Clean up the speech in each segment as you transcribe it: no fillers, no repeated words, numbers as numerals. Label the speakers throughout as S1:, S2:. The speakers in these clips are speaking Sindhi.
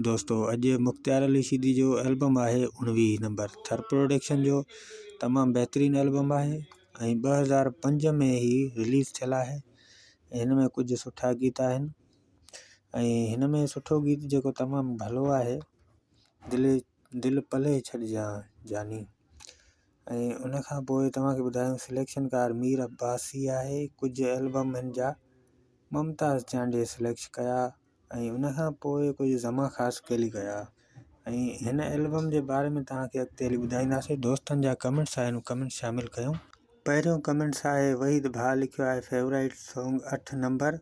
S1: دوستو اڄ مختيار علي شيدي جو البم آهي 19 نمبر ٿر پروڊڪشن جو تمام بهترين البم آهي ۽ 2005 ۾ هي رليز ٿيل آهي. هن ۾ ڪجهه سٺا گيت آهن ۽ هن ۾ سٺو گيت جيڪو تمام ڀلو آهي دل دل پلي ڇڏجان جاني ۽ ان کان پوء توهان کي ٻڌايون سليڪشن ڪار مير عباسي آهي. ڪجهه البم هن جا ممتاز چانڊيي سليڪش ڪيا ۽ ان کان پوء ڪجهه زمان خاصخيلي ڪيا ۽ هن البم جي باري ۾ توهان کي اڳتي هلي ٻڌائينداسين. دوستن جا ڪمينٽس آهن ڪمينٽس شامل ڪيون. پهريون ڪمينٽس آهي وحيد ڀاء لکيو آهي فيورائٽ سونگ 8 نمبر.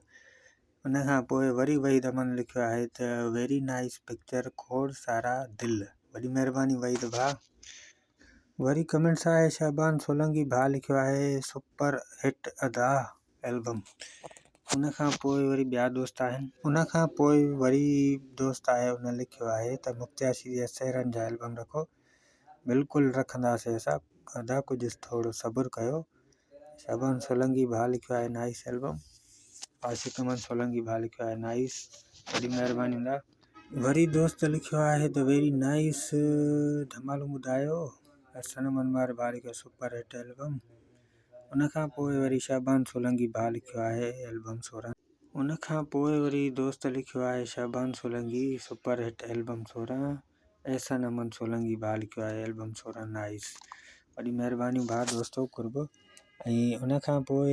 S1: ان کان پوء وري وحيد احمد لکيو آهي ته ويري نائيس پڪچر کوڙ سارا دل. وڏي مهرباني وحيد ڀاء. وري ڪمينٽس آهي شعبان سولنگي ڀاء لکيو آهي سپر هٽ ادا البم. ان کان پوء وري ٻيا دوست آهن. ان کان پوء وري دوست آهي ان لکيو آهي ته مختيار شيدي جا سهرن جا البم رکو. بلڪل رکنداسين اسان ادا ڪجهه ٿورو صبر ڪيو. شعبان سولنگي ڀاء لکيو آهي نائيس البم. عاشق احمد سولنگي ڀاء لکيو آهي نائيس. وڏي مهرباني ادا. وري دوست لکيو آهي ته ويري نائيس ڌمالو ٻڌايو. حسن احمد مهر ڀاء لکيو آهي سپر هٽ البم. ان کان پوء وري شعبان سولنگي ڀاء لکيو آهي البم 16. ان کان پوء وري دوست لکيو آهي Shaban Solangi super hit album 16. Ehsan Ahmed Solangi ڀاء لکيو آهي البم 16 نائيس. وڏي مهرباني ڀاء دوستو قرب. ۽ ان کان پوء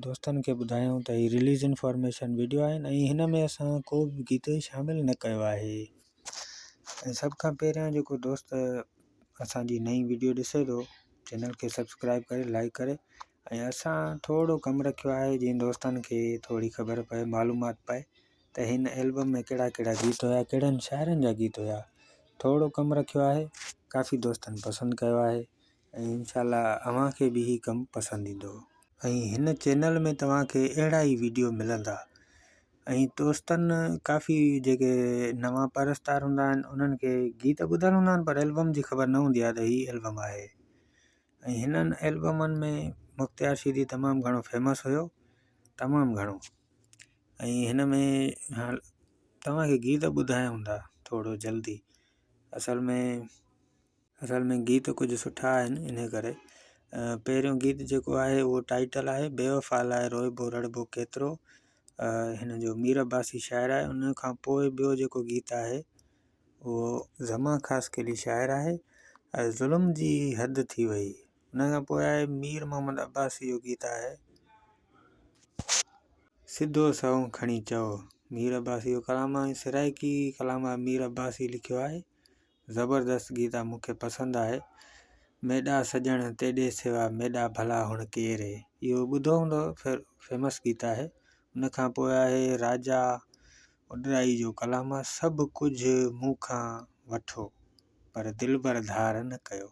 S1: دوستن کي ٻڌايون ته هي رليز انفارميشن ويڊيو آهن ۽ هن ۾ اسان ڪو به گيت شامل نه ڪيو آهي. ۽ سڀ کان پهريان جيڪو دوست اسان جي نئين ويڊيو ڏسي ٿو چينل کي سبسڪرائب ڪري لائڪ ڪري ۽ اسان ٿورو ڪم رکيو آهي جيئن دوستن کي ٿوري خبر پئي معلومات پئي ته هن البم ۾ ڪهڙا ڪهڙا گيت هيا ڪهڙن شاعرن جا گيت هيا. ٿورو ڪم رکيو آهي ڪافي دوستن پسند ڪيو آهي ۽ انشاء الله اوهان کي به هي ڪم پسند ايندو. ۽ هن چينل ۾ توهان کي اهڙا ئي ويڊيو ملندا ۽ دوستن ڪافي جيڪي نوان پرستار هوندا آهن انهن کي گيت ٻڌل هوندا آهن پر البم جي خبر نه هوندي آهي ته هي البم آهي ۽ هنن البمن ۾ مختيار شيدي تمام گهڻو فيمس هيو تمام گهڻو ۽ هن ۾ توهان کي گيت ٻڌايا هوندا ٿورو جلدي اصل ۾ اصل ۾ گيت ڪجهه سٺا آهن ان ڪري پهريون گيت جيڪو آهي اهو ٽائيٽل آهي بيوفا لاء روئبو رڙبو ڪيترو هن جو مير عباسي شاعر آهي ان کان پوء ٻيو جيڪو گيت آهي اهو زمان خاصخيلي شاعر آهي ۽ ظلم جي حد ٿي وئي ان کان پوء آهي مير محمد عباسي جو گيت آهي سڌو سنئون کڻي چئو مير عباسي جو ڪلام آهي سرائيڪي ڪلام آهي مير عباسي لکيو آهي زبردست گيت آ مونکي پسند آهي. ميڏا سڄڻ تيڏي سوا ميڏا ڀلا هڻ ڪير اي اهو ٻڌو هوندو فيمس گيت آهي ان کان پوء آهي راجا اڏرائي جو ڪلام آ سڀ ڪجهه مون کان وٺو پر دلبر ڌار نه ڪيو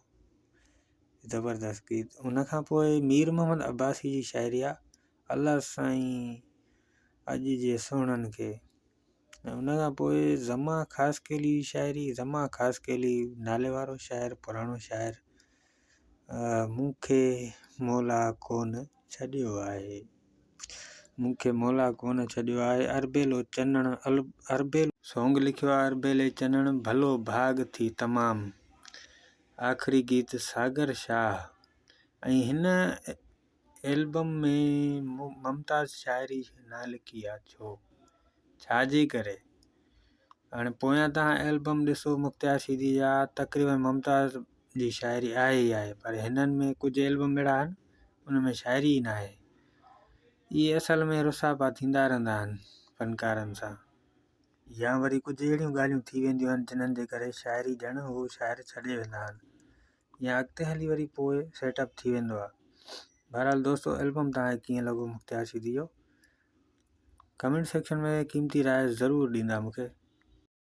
S1: زبردست گيت ان کان پوء مير محمد عباسي جي شاعري آ الله سائين اڄ جي سهڻن کي ۽ ان کان پوء زمان خاصخيلي جي شاعري، زمان خاصخيلي ناليوارو شاعر پراڻو شاعر مون کي مولا ڪونه ڇڏيو آهي، مون کي مولا ڪونه ڇڏيو آهي، اربيلو چنڻ اربيلو سونگ لکيو آهي اربيلي چنڻ ڀلو ڀاڳ ٿي تمام آخري گيت ساگر شاهه ۽ هن البم ۾ ممتاز شاعري نه لکي آ ڇو ڇا جي ڪري هاڻي پويان تان البم ڏسو مختيار شيدي جا تقريبن ممتاز جي شاعري آهي ئي آهي پر هنن ۾ ڪجهه البم اهڙا آهن ان ۾ شاعري ئي ناهي اهي اصل ۾ رساپا ٿيندا رهندا آهن فنڪارن سان يا وري ڪجهه اهڙيون ڳالهيون ٿي وينديون آهن جنھن جي ڪري شاعري ڄڻ هو شاعر ڇڏي ويندا آهن يا اڳتي هلي وري پوء سيٽ اپ ٿي ويندو آهي. بهرحال دوستو البم توهان کي ڪيئن لڳو مختيار شيدي جو ڪمينٽ سيڪشن ۾ قيمتي راء ضرور ڏيندا مونکي.